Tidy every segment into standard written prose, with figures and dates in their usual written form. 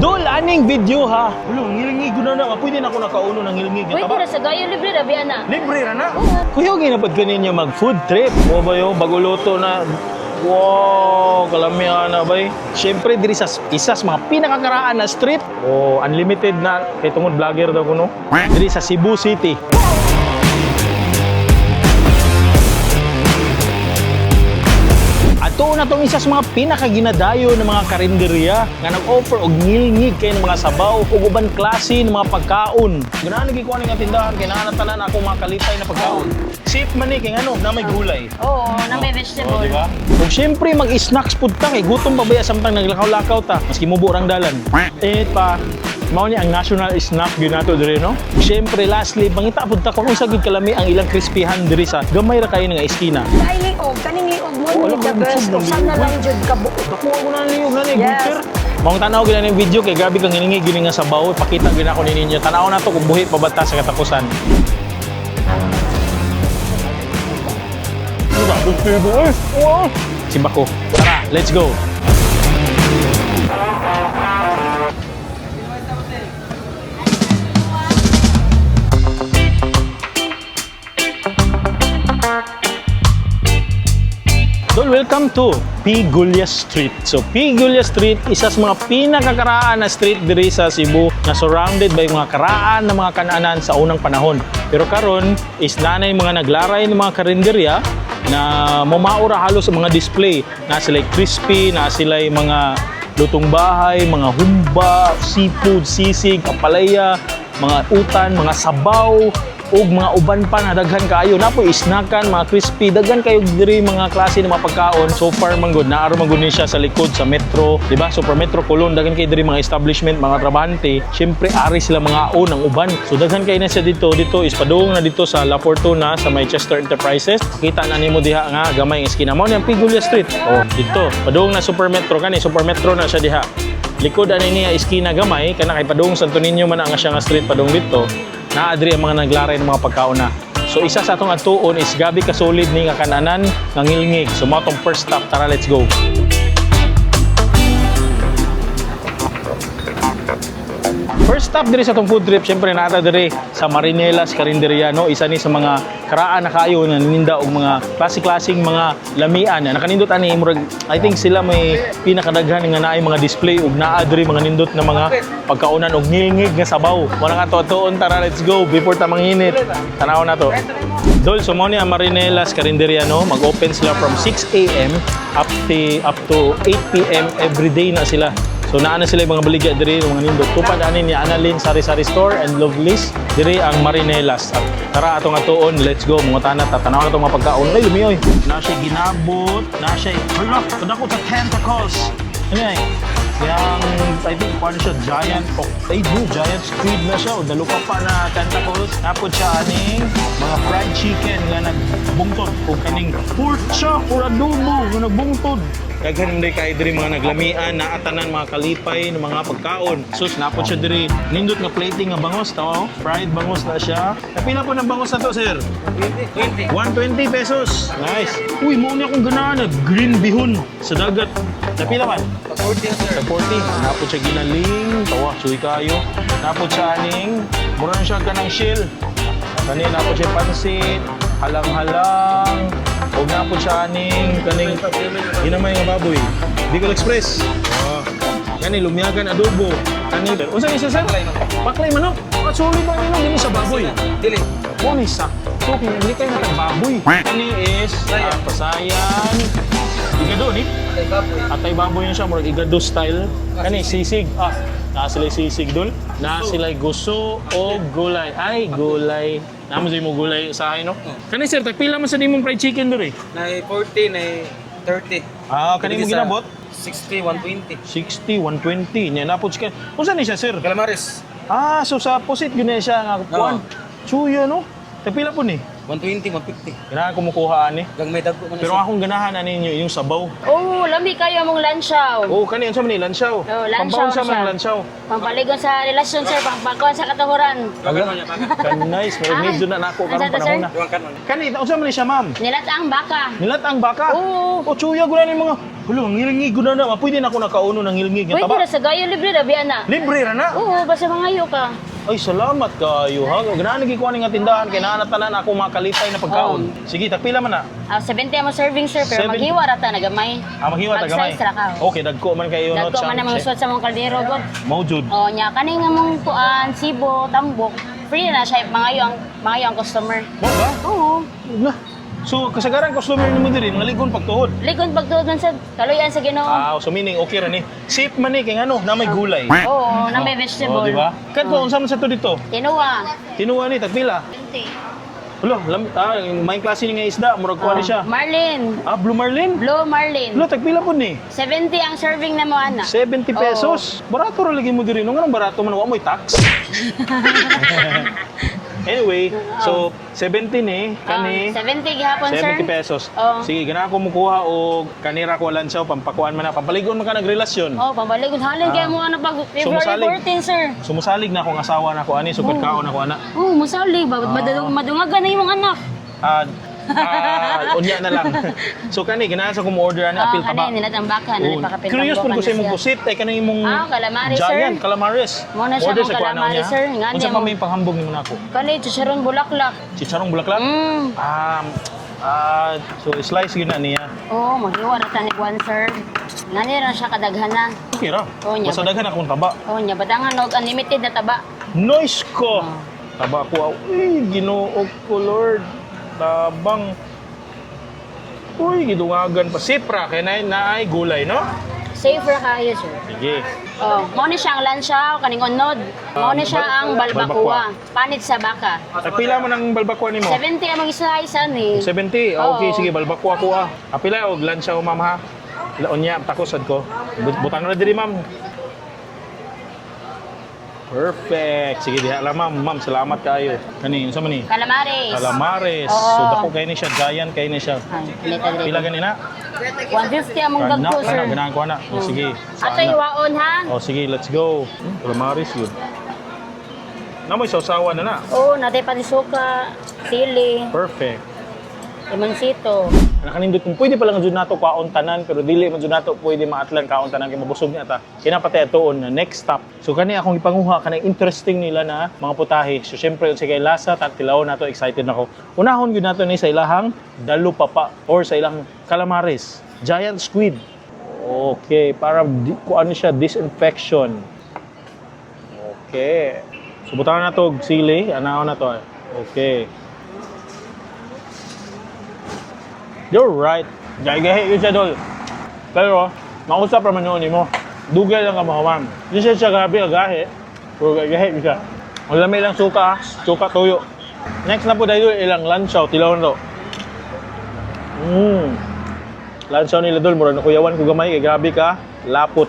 Dol, aning video ha. Ulo, ngilngig na na. Pwede na ako nakauno ng ngilngig. Pwede ra sa gayo, libre ra biya na. Libre ra na. Kuya, ginapad ka ninyo mag food trip. O ba yun? Bago luto na. Wow, kalamihan na bay. Siyempre, diri sa isa sa mga pinakakaraan na street. Oh, unlimited na. Kay tungod vlogger daw kuno. Diri sa Cebu City. Ato na tong isa sa mga pinakaginadayo ng mga karinderya nga nag-offer og ngilngig kay ng mga sabaw ug uban klase ng mga pagkaon. Ganahan lagi ko ani nga tindahan kay naa na tanan ako mga kalipay na pagkaon. Safe man ni kay ngano na may gulay. Oo, na may Oh, vegetable. di ba? Ug syempre mag-snacks pud ta kay gutom pa baya samtang naglakaw-lakaw ta. Maski mubo rang dalan. Init pa. Mao ni ang national snack gyud nato diri, no? Syempre lastly, mangita pud ta kung unsa gyud kalami ang ilang crispyhan diri sa gamay ra kayo nga eskina. Ay, liog. Kaning liog mo Wala ni the akong best. gusto ng Usa na liog. lang jud ka buo. Nakuha ko na niyo na ni Yes. Guter. Maong tanaw gina ning video kay grabe kang ngilingig gini nga sabaw, pakita gina ko ninyo. Tanaw na to kung buhi pa ba ta sa katapusan. Simba ko. Tara, let's go. Dol, welcome to P. Gulia Street. So, P. Gulia Street, isa sa mga pinakakaraan na street diri sa Cebu na surrounded by mga karaan na mga kananan sa unang panahon. Pero karon is nanay mga naglaray ng mga karinderya na mumaura halos sa mga display. Na sila'y crispy, na sila'y mga lutong bahay, mga humba, seafood, sisig, ampalaya, mga utan, mga sabaw, ug mga uban pa na daghan kaayo. Napoy isnakan, mga crispy, daghan kayo diri mga klase ng mga pagkaon. So far man gud, naaro man gud ni siya sa likod sa Metro, di ba? Super Metro Colon, daghan kayo diri mga establishment, mga trabahante. Syempre ari sila mga aon ang uban. So daghan kayo na siya dito. Dito is padung na dito sa La Fortuna sa may Chester Enterprises. Kita na nimo diha nga gamay ang eskina mo ni ang Pigulia Street. Oh, dito. Padung na Super Metro kani, Super Metro na siya diha. Likod ani niya eskina gamay kana kay padung Santo Niño man ang siya nga street padung dito. Naadri ang mga naglaray ng mga pagkaon na. So isa sa atong atuon is gabi ka solid ni nga kananan nga ngilngig. So mao tong first stop, tara, let's go. First stop diri sa atong food trip, syempre naata diri sa Marinelas Carinderia, no? Isa ni sa mga karaan na kaayo nga naninda og mga klase-klaseng mga lamian. Nakanindot ani murag I think sila may pinakadaghan nga naay mga display ug naa diri mga nindot na mga pagkaunan og ngilngig nga sabaw. Wala nga to tara, let's go before ta manginit. Tanaw na to. Dol, so mo ni ang Marinelas Carinderia, no? Mag-open sila from 6 a.m. up to 8 p.m. every day na sila. So naa na sila yung mga baligya diri, yung mga nindot. Tupad ani ni Annalyn Sari Sari Store and Lovely's diri ang Marinelas. At tara atong atuon, let's go. Mga tanan, tatanaw na itong mga pagkaon. Ay, lumiyoy. Na siya ginabot, na siya, hala, kadako sa tentacles. Ano yan? Yang, I think, paano siya, giant, oh, ay, no, giant squid na siya, o dalo pa pa na tentacles. Napod siya aning mga fried chicken nga nagbungtod, o kaning pork chop, or adobo nga nagbungtod. Daghan rin kayo diri mga naglamian, naatanan mga kalipay ng mga pagkaon. Sus, napod siya diri nindot nga plating nga bangos, tawo. Fried bangos na siya. Kapila po ng bangos na to, sir? 20. 120 pesos. Nice. Uy, mo ni akong ganahan green bihon sa dagat. Napila man? 40, sir. Sa 40. Napod siya ginaling. Tawa, suy kayo. Napod siya aning, mura na siya kanang shell. Kani napod siya pansit, halang-halang. O napod siya aning kaning ginamay nga baboy. Bicol Express. Oh. Kani lumiyagan adobo. Kani unsa ni siya, sir? Paklay manok. Ah, solid ang inom dinhi sa baboy. Dili. Mo ni sakto kay hindi kayo natag baboy. Kani is pasayan. Igado ni. Kay baboy. Atay baboy na siya, murag igado style. Kani sisig. Ah, naa sila'y sisig dol. Naa sila'y guso o gulay. Ay, gulay. Naa mo mo gulay sa akin, no? Kani sir, tagpila man sa nimong fried chicken dol eh. Nay 40, nay 30. Ah, kani mo Dili sa ginabot? 60, 120. 60, 120. Nya napod siya. Unsa ni siya, sir? Calamares. Ah, so sa pusit gyud na siya nga kuan. Chuyo, no? Tagpila po ni. 120, 150. Ganahan kumukuha ani. Gang may dagko man na Pero siya. akong ganahan ani ninyo yung sabaw. Oo, lami kayo among lansyaw. Oh, kani unsa man ni lansaw? Oh, lansaw Pambaon sa man siya. lansaw. Pampaligon sa relasyon, sir, pampakuan sa katuhuran. Duwakan man niya, baga. Kan nice, pero Ah, medyo na nako karong asa to, panahon sir? na. Duwakan man. Kani unsa man ni siya, ma'am? Nilat ang baka. Nilat ang baka. Oo. O chuya gud ni mga Hulo, ang ngilngig na na. Pwede na ako nakauno ng ngilngig. Nga Pwede taba. ra sa gayo libre ra biya na. Libre ra na. Oo, basta mangayo ka. Ay, salamat kayo ha. Ganahan lagi ko ani nga tindahan kay naa na tanan ako makalitay na pagkaon. Sige, tagpila man na. Ah, 70 ang serving sir, pero 70. maghiwa ra ta nagamay. Ah, maghiwa ta gamay. Mag-size ra ka. oh. Okay, dagko man kayo no. Dagko man ang mga suot sa mong kaldero god. Mao jud. Oh, nya kani nga mong kuan, sibo, tambok. Free na siya mangayo ang customer. Mao ba? Oo. Na. So, kasagaran customer nimo diri mga ligon pagtuod. Likon pagtuod man sa kaluyan sa Ginoo. Ah, so meaning okay ra ni. Safe man ni kay ngano na may gulay. Oo, na may vegetable. Oh, di ba? Kadto unsa man sa to dito? Tinuwa. Tinuwa ni tagpila. 20. Hulo, may klase ni nga isda, murag kuha ni siya. Marlin. Ah, Blue Marlin? Blue Marlin. Hulo, tagpila pud ni. 70 ang serving na mo ana. 70 pesos. Barato ra lagi mo diri. No, nganong barato man wa mo'y tax. Anyway, so 70 ni kani. Ah, 70 gihapon sir. 70 pesos. Oo. Sige, ganahan ko mukuha og kanira ko lansaw pampakuan man na pampaligon man ka nagrelasyon. Oh, pambaligon halin kay mo ana pag February Sumusalig. 14 sir. Sumusalig na akong asawa na ako ani sukad kaon ako ana. Oh, musalig ba madungagan na imong anak. Ah, unya na lang. So kani ganahan sa ko mo-order ani apil taba. Kani nilatambakan, Oo. ani pakapil Curious pud ko sa imong pusit ay kanang imong Ah, calamares, sir. giant calamares. Mo na siya Order mong sa kuha na calamares, niya. sir. Nga Unsa niya pa mo. may panghambog nimo nako? Kani chicharon bulaklak. Chicharong bulaklak? So slice gyud na niya. Oo, maghiwa ra ta ni Juan sir. Ngani ra siya kadaghana. Okay ra. Oo, niya. Basta daghan akong taba. Oh, nya batangan og unlimited na taba. Nice ko. Taba ko. Uy, Ginoo ko Lord. Tabang. Uy, gidungagan pa. Sipra kay na naay gulay, no? Safe ra kayo sir. Sige. Oh, mao ni siya ang lansyaw kaning unod. Mao ni siya ang balbacoa, panit sa baka. Tagpila man ang balbakwa nimo? 70 ang mag-slice ani. 70. Ah, okay, Oo. sige, balbakwa ko ah. Apila og lansyaw, ma'am ha. Laon niya, takos sad ko. Butang na diri, ma'am. Perfect. Sige, diha lang, ma'am. Ma'am, salamat kayo. Kani, unsa man ni? Calamares. Calamares. Oo. So dako kay ni siya, giant kay ni siya. Ay, later, later. Pila gani na? 150 among Kana, dagko, sir. kana, ganahan ko na. Oh, sige. Ato Sana. iwaon ha. Oh, sige, let's go. Calamares yun. Namoy sausawa na na. Oo, natay panisuka, sili, Perfect. limoncito. Nakanindot kung pwede pa lang jud nato kaon tanan pero dili man jud nato pwede maatlan kaon tanan kay mabusog niya ta. Kinapatay atuon na next stop. So kani akong ipanguha kanang interesting nila na mga putahe. So syempre unsa kay lasa tat tilaw nato excited nako. Unahon gyud nato ni sa ilahang dalupapa or sa ilang calamares, giant squid. Okay, para di, kuan siya disinfection. Okay. So butangan na to og sili, anaon na to. Okay. You're right. Gahi-gahi yun siya, Dol. Pero, mausap raman noon mo. Dugay lang ka mahuman. Di siya siya grabe agahi. Pero gahi yun siya. Ang lami lang suka, ah. Suka tuyo. Next na po dahil ilang lansaw, tilaw na to. Lansaw nila dol, murag nakuyawan ko gamay, kay grabe ka, lapot.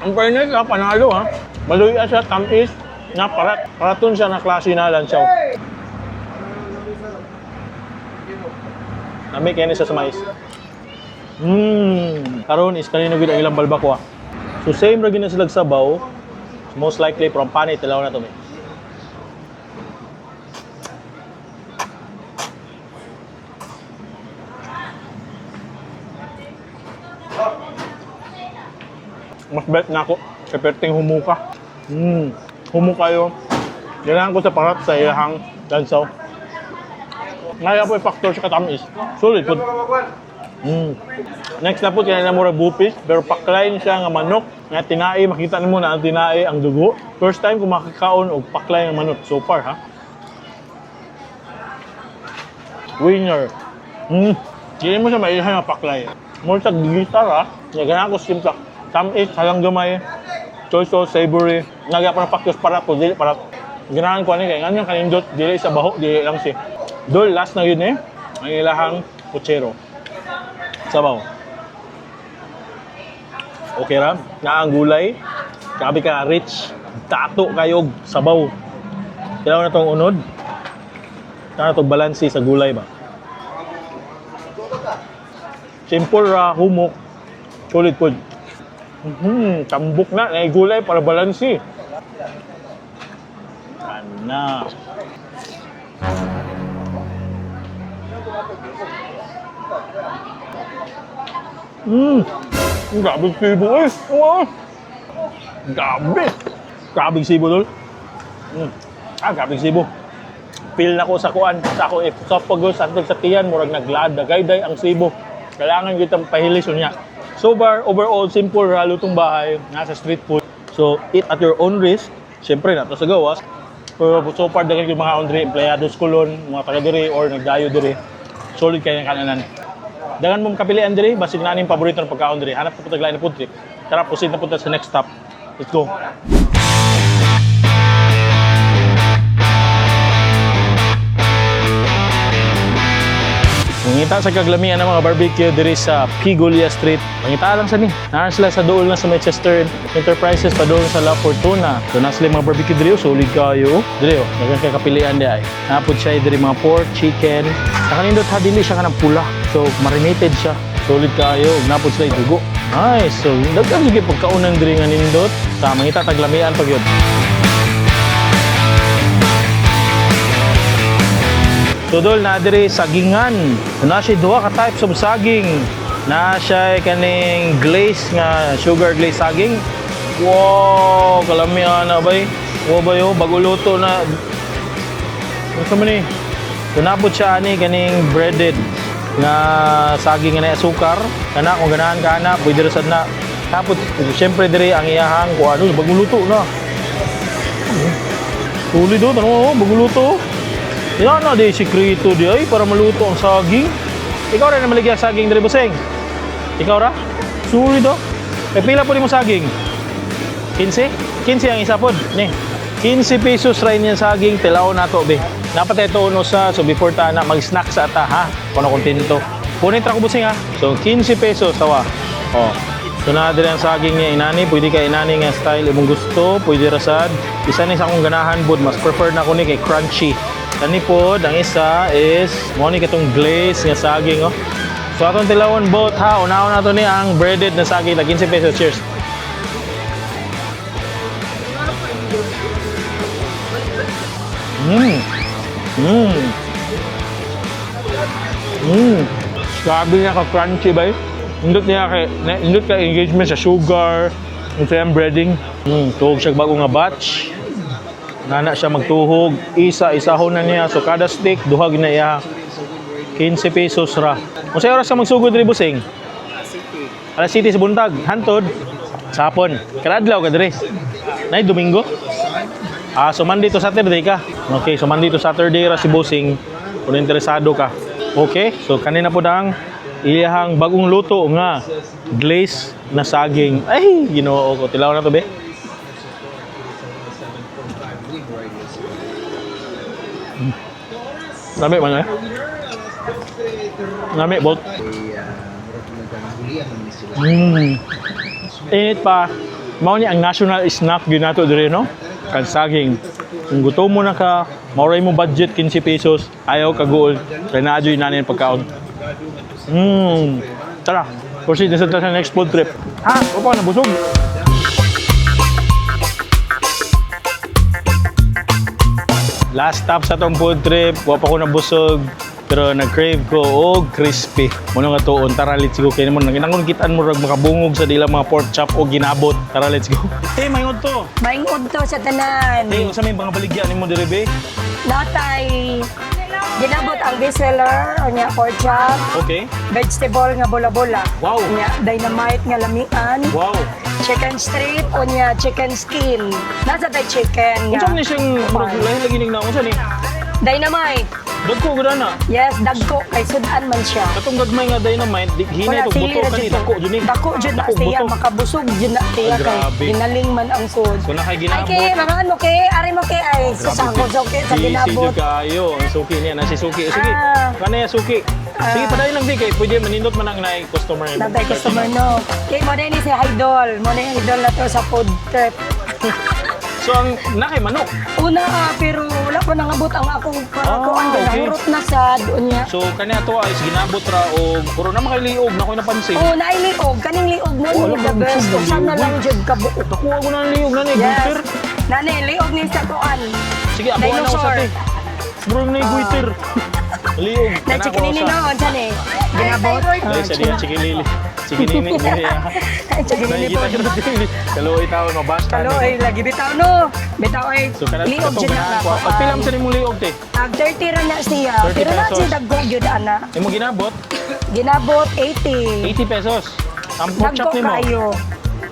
Ang fairness ha, panalo ha. Maluya siya, tamis, na parat. Paraton siya na klase na lansaw. Nami kaya ni siya sa mais. Karon is kanino gid ang ilang balbakwa. So same ra gid na sila sabaw. Most likely from panit tilaw na to mi. Mas bet na ako kay perting humuka. Humuka yo. Ganahan ko sa parat sa ilahang lansaw. Ngaya po yung factor sa katamis. Sulit po. Next na po, kaya na mura bupis, pero paklay siya nga manok, nga tinai, makita nimo na ang tinai ang dugo. First time ko makakaon og paklay nga manok so far ha. Winner. Dili mo siya mailahan nga paklay. More sa gitar ha. Nga ganahan ko simpla. Tamis, halang gamay. Soy sauce, savory. Nagya pa ng pakyos para po, dili para. Ganahan ko ani kay nganong kanindot, dili sa baho, dili lang si. Dol, last na yun eh. Ang ilahang puchero. Sabaw. Okay ra, na ang gulay. Grabe ka rich. Tato kayo sabaw. Kailangan na tong unod. Kailangan na tong balanse sa gulay ba. Simple ra, humok. Solid food. Tambok na, na gulay para balanse. Ana. Grabe sibo eh. Wow. Grabe. Grabe sibo dol. Ah, grabe sibo. Feel na ko sa kuan, sa ako esophagus until sa tiyan murag naglaad dagayday ang sibo. Kailangan kitang pahilis unya. So far, overall, simple ra lutong bahay, nasa street food. So, eat at your own risk. Siyempre, nato sa gawas. Pero so far, daghan yung mga andre, empleados kulon, mga taga diri or nagdayo diri. Solid kayo ng kananan. Dagan mong kapilian diri, basig na ning paborito ng pagkaon diri. Hanap ko taglain na food trip. Tara, proceed na punta sa next stop. Let's go. Mangita sa kaglamian ng mga barbecue diri sa Pigulia Street. Mangita lang sa ni. Naan sila sa dool na sa Manchester Enterprises pa dool sa La Fortuna. So na sila yung mga barbecue diri oh, solid kayo. Diri oh, daghan kay kapilian di ay. Napod siya diri mga pork, chicken. Sa kanindot ha dili siya kanang pula. So marinated siya. Solid kayo ug napod sila dugo. Nice. So daghan sige pagkaunan diri nga nindot. Sa mangita taglamian pag yun. Tudol na diri sagingan. Na siya duha ka types of saging. Na siya kaning glaze nga sugar glaze saging. Wow, kalamian na bay. Wow bay oh, bago luto na. Ano man ni? So napod siya ani kaning breaded nga saging nga na asukar. Kana kung ganahan ka na, pwede ra sad na. Tapos siyempre diri ang iyahang kung ano, bago luto na. Tuloy do, tanong mo, bago luto. Yan na, di sikreto di ay, para maluto ang saging. Ikaw rin na maligya saging diri buseng. Ikaw ra? Suri do. Eh, pila po mo saging? 15? 15 ang isa pod. Ni. 15 pesos ra yung saging, tilaw na to, be. Dapat ito uno sa, so before ta na mag-snack sa ata, ha? Kuno kontento. Punit ra ko busing, ha? So, 15 pesos, sawa. Oh. So, na diri ang saging niya inani, pwede ka inani nga style imong gusto, pwede rasad. Isa ni sa akong ganahan pod, mas prefer na ko ni kay crunchy. Kani pod, ang isa is mo ni katong glaze nga saging, oh. So atong tilawon both ha, unahon nato ni ang breaded na saging na 15 pesos. Cheers. Grabe niya ka-crunchy ba eh? Indot niya kay, indot ka engagement sa sugar, yung sa iyang breading. Tuhog siya bago nga batch. Nana siya magtuhog, isa isahon na niya. So kada stick duha gyud na iya. 15 pesos ra. Unsay oras ka magsugod diri busing? Alas City sa buntag, hantod. Sa hapon. Kada adlaw ka diri. Nay Domingo? Ah, so Monday to Saturday ka. Okay, so Monday to Saturday ra si Bossing. Kung interesado ka. Okay, so kanina po ang iyahang bagong luto nga glaze na saging. Ay, Ginoo ko. Tilaw na to be. Lami man eh. Lami bot. Init pa. Mao ni ang national snack gyud nato diri no? Kan saging. Kung gutom mo na ka, mauray mo budget 15 pesos, ayaw ka goal. Kay naa jud nanin pagkaon. Tara, proceed na sa next food trip. Ha, opo nabusog. Last stop sa tong food trip, wa pa ko nabusog, pero nag-crave ko og crispy. Muna nga tuon, tara let's go kay mo nanginangon kitaan mo rag makabungog sa dila mga pork chop o ginabot. Tara let's go. Te, mayod to. Maingod to sa tanan. Te, unsa may mga baligya nimo diri be? Natay ginabot ang bestseller unya pork chop, Okay. vegetable nga bola-bola. Wow. Unya dynamite nga lamian, Wow. chicken strip unya chicken skin. Nasa tay chicken Unsa nga. man ni siyang murag lahi lagi ning na unsa ni? Dynamite. Dagko gud na. Yes, dagko kay sudan man siya. Katong gagmay nga dynamite, di hinay Wala, tong sili buto ra kani jud to. dako jud ni. Dako jud na Dako siya, buto. makabusog jud na siya Ay, kay grabe. ginaling man ang food. So na kay Ay ginabot. kay mga ano kay ari mo kay ay susako sa kay sa Busy ginabot. jud kaayo. Ang suki niya na si Suki. Sige. Ah. Kanaya suki. Sige, padayon lang di kay pwede manindot man ang naay customer. Natay customer no. Kay mo ni si Idol, mo ni idol na to sa food trip. So ang nakay manok. Una ah, pero wala pa nangabot ang akong Ah, karakuan kay okay. nahurot na sad unya. So kaniya to ay ginabot ra og puro na makaliog na ko'y napansin. Oh, naay liog, kaning liog mo Wala ni the pa best. gusto, Usa na liog, lang jud ka buo. Nakuha ko na ang liog na ni Yes. guiter. Nani liog ni sa kuan. Sige, abuhan na ako sa Dinosaur. te. Bro na guiter. Liog. Na chikinini no, unsa ni? Ginabot. Dahil sa diyan, chikinili. Chikinini. Dili ah. Chikinini Nakikita po. ko na dili. Kaluoy tao, mabasta. Kaluoy lagi bitaw no. Bitaw ay So kana liog katong jud na ganahan ako. ko. Pagpilam sa nimong liog te. Ag 30 ra na siya. 30 Pero na pesos. siya dagko gyud ana. Imong ginabot, Ginabot 80. 80 pesos. Ang pork chop Dagko nimo. kayo.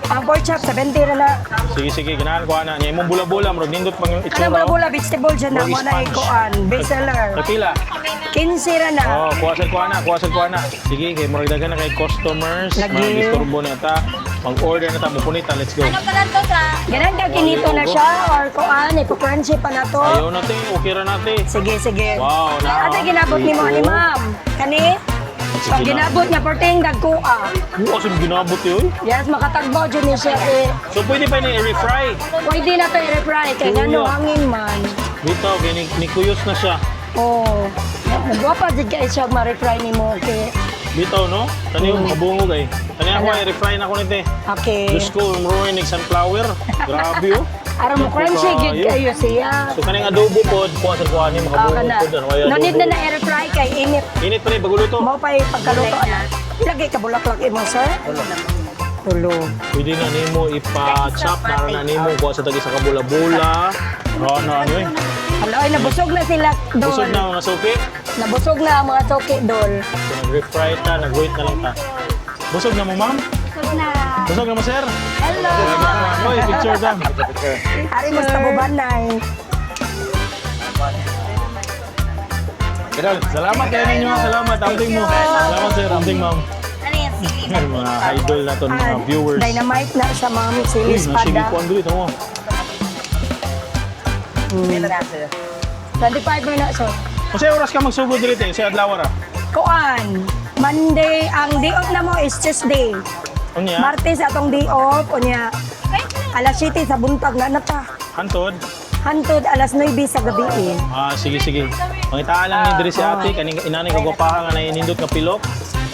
Ang pork chop 70 ra na. Sige sige, ganahan ko ana. Nya imong bula-bula murag nindot pang itsura. Kanang bula-bula vegetable dyan na Murag mo na sponge. ikuan. Best seller. Tagpila. 15 ra na. Oh, kuha sa kuha na, kuha sa kuha na. Sige, kay murag daghan na kay customers, Lagi. mga disturbo na ta. Mag-order na ta, mupunita, let's go. Ganan ka kinito na siya or kuan ipo-crunchy pa na to. Ayaw na te, okay ra na te. Sige, sige. Wow, na. Ate ginabot ni mo ni ma'am. Kani? Pag ginabot niya perting dagko ah. Oo, asim ginabot yun. Yes, makatagbo jud ni siya eh. So pwede pa ni i-refry. Pwede na to i-reply kay ngano hangin man. Bitaw, kay ni kuyos na siya. Oh. Gwapa jud kay siya ma-reply nimo kay. Bitaw, no? Kani yung kabungog ay. Kani ako i-refry na ko ni te. Okay. Diyos ko, ruin sunflower. Grabe oh. Aron mo crunchy gyud kayo siya. So kaning adobo pod, kuha sa kuha ni Oh, makabungog kana. pod ano kaya No need adobo. na na i-reply kay init. Init pa ni baguluto. Mao pa pagkaluto na. Ilagay ka bulaklak imo, sir? Tulo. Pwede na nimo ipa-chop na na nimo kuha sa tagi sa kabula-bula. Oh, no, ano eh. Hala, ay nabusog na sila dol. Busog na mga suki. Nabusog na ang mga toki dol. So, nag-refry ta, nag-wait na lang ta. Busog na mo, ma'am? Busog na. Busog na mo, sir? Hello. Oy, picture ta. Ari mas tabubanay. Salamat kayo ninyo, ha. Salamat. Amping mo. Salamat, sir. Amping, ma'am. Ano yan, sili? Mga idol na to, mga viewers. Ah, Dynamite na siya, ma'am. Sili Uy, nasigi espada. ko ang dulit. Ano? 25 na na, sir. Kasi oras ka magsugod dito eh, sa adlaw ra. Kuan. Monday, ang day off na mo is Tuesday. Unya, Martes atong day off, unya alas 7 sa buntag na na ta. hantod. Hantod alas 9 sa gabi eh. Ah, sige sige. Mangitaan lang ni diri si ate kaning inani kagwapaha nga nainindot nga pilok.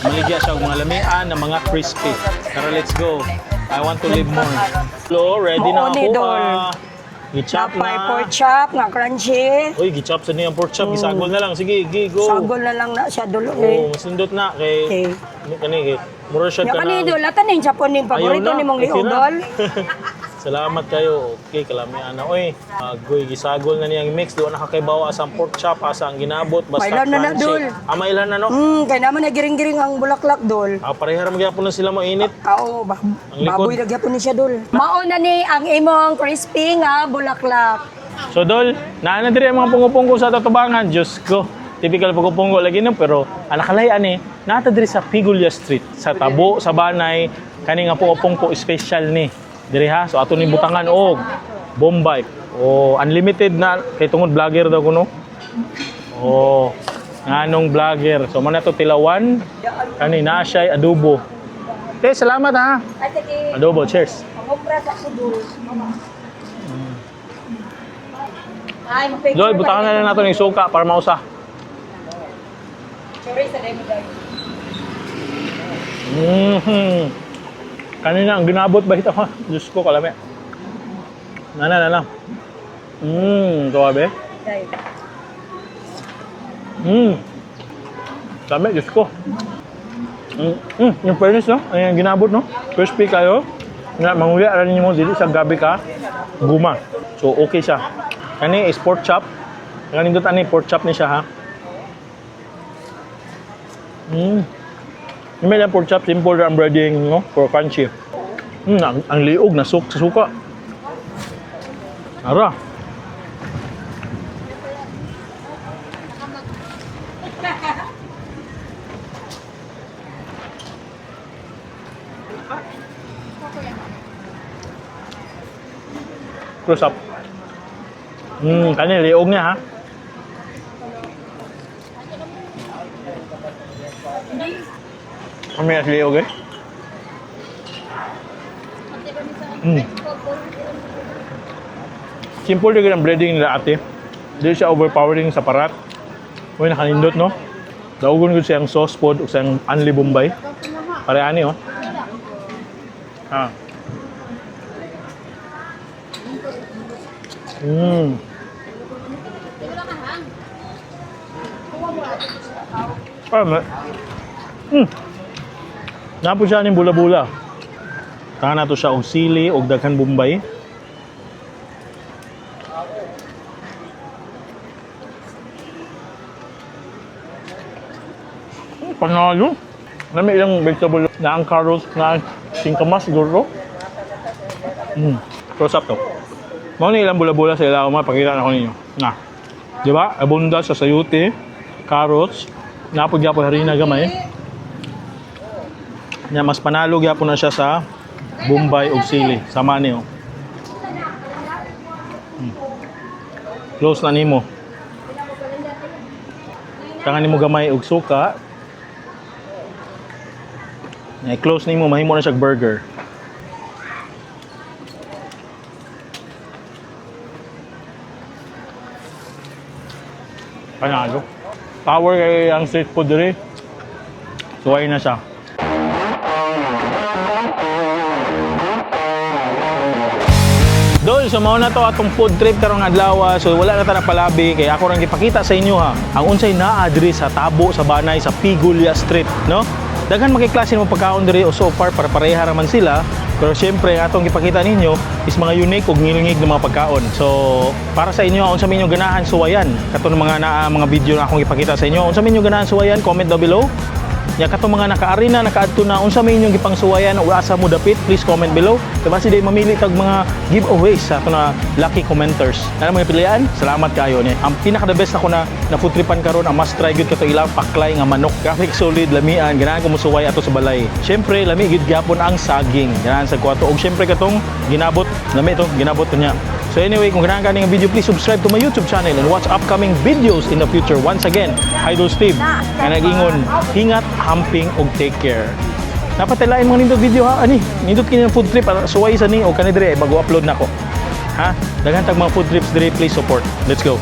Maligya siya og mga lamian na mga crispy. Tara, let's go. I want to live more. Hello, ready na Mao ni, ako. Dol. Ah. Gichop Napay na. pork chop nga crunchy. Uy, gichop sa niyang pork chop. Gisagol na lang. Sige, gi, go. Sagol na lang na siya dulo eh. Oh, mas nindot na kay Okay. kani kay mura siya Nya ka kani na. dol, atan ning Japon ning paborito Ayaw na. ni mong Okay liog na. dol. Salamat kayo. Okay, kalamian na. Oy, agoy, gisagol na niyang mix. Doon nakakaibawa asa ang pork chop, asa ang ginabot, basta Mailan na na, crunchy. Dol. Ah, mailan na, no? Kay naman nagiring-giring ang bulaklak dol. Ah, parehara magyapon na sila mainit. Kao, ba Ang likod. baboy na gyapon ni siya dol. Mao na ni ang imong crispy nga bulaklak. So, Dol, naa na diri ang mga punggo-punggo sa tatubangan. Diyos ko, typical punggo-punggo lagi no, pero ang nakalayan eh, nata diri sa Pigulya Street, sa Tabo, sa Banay, kani nga punggo-punggo special ni. Diri ha, so ato ni butangan og Bombay. O unlimited na kay tungod vlogger daw kuno. Oh, nganong vlogger. So man na to tilawan, kani na siya adobo. Te, salamat ha. Ay sige, Adobo, cheers. pangumpra sa dol. Ay, mag-picture Dol, butangan na lang nato ng suka para mausa. Sorry sa demo dol. Kanina, ang ginabot ba ito? Diyos ko, kalami. Nana, nana. Grabe. Ay. Lami, Diyos ko. Yung fairness, no? Ay, ginabot, no? Crispy kayo. Nga, manguya, aral mo, dili sa gabi ka, guma. So, okay siya. Kani is pork chop. Kanindot ani pork chop ni siya, ha? Yung may lang pork chop, simple ang breading, no? For crunchy. Ang liog, nasuk sa suka. Ara. Close up. Kani liog niya ha. Kami as liog eh. Simple din ang breading nila ate. Di siya overpowering sa parat. Uy, nakanindot no? Daugon ko siyang sauce pod o siyang anli bombay. Pare ani oh. Ah. Ah, Napo siya ning bula-bula. Tangan nato siya og sili og daghan Bombay. Panalo. Nami ilang vegetable na ang carrots na ang singkamas siguro. Close up to. Mao ni ilang bula-bula sa ilaw, mapakita na ko ninyo. Na. Di ba? Abunda sa sayute, carrots, napod gyapon harina gamay. Nya mas panalo gyapon na siya sa Bombay ug sili. Sama niyo. Close na nimo. Tangan nimo gamay og suka. Nya i-close nimo, mahimo na siya burger. Panalo. Power kay ang street food diri. Suway na siya. Dol, so mao na to atong food trip karong adlaw. So wala na ta nagpalabi kay ako rang gipakita sa inyo ha. Ang unsay naa diri sa Tabo sa Banay sa Pigulya Street, no? Daghan makiklase mo pagkaon diri o so far para pareha ra man sila. Pero syempre ang atong gipakita ninyo is mga unique ug ngilingig na mga pagkaon. So para sa inyo, unsa man inyong ganahan suwayan katong mga naa mga video na akong gipakita sa inyo. Unsa man inyong ganahan suwayan, comment down below. Nya katong mga nakaari na, nakaadto na, unsa may inyong gipangsuwayan o asa mo dapit, please comment below. Kay basi day mamili tag mga giveaways sa ato na lucky commenters. Ana mo pilian? Salamat kayo ni. Ang pinaka the best nako na na food tripan karon ang must try gyud kato ilang paklay nga manok. Graphic solid lamian, ganahan ko mosuway ato sa balay. Syempre lami gyud gyapon ang saging. Ganahan sa kwato og syempre katong ginabot, lami to, ginabot to niya. So anyway, kung ganahan ka ning video, please subscribe to my YouTube channel and watch upcoming videos in the future. Once again, Idol Steve, nga nag-ingon, hingat, hamping, ug take care. Napatalain mga nindot video ha, ani, nindot kini ang food trip, ah, suway sa ni o kani dire bago upload nako. Ha? Daghan tag mga food trips dire, please support. Let's go.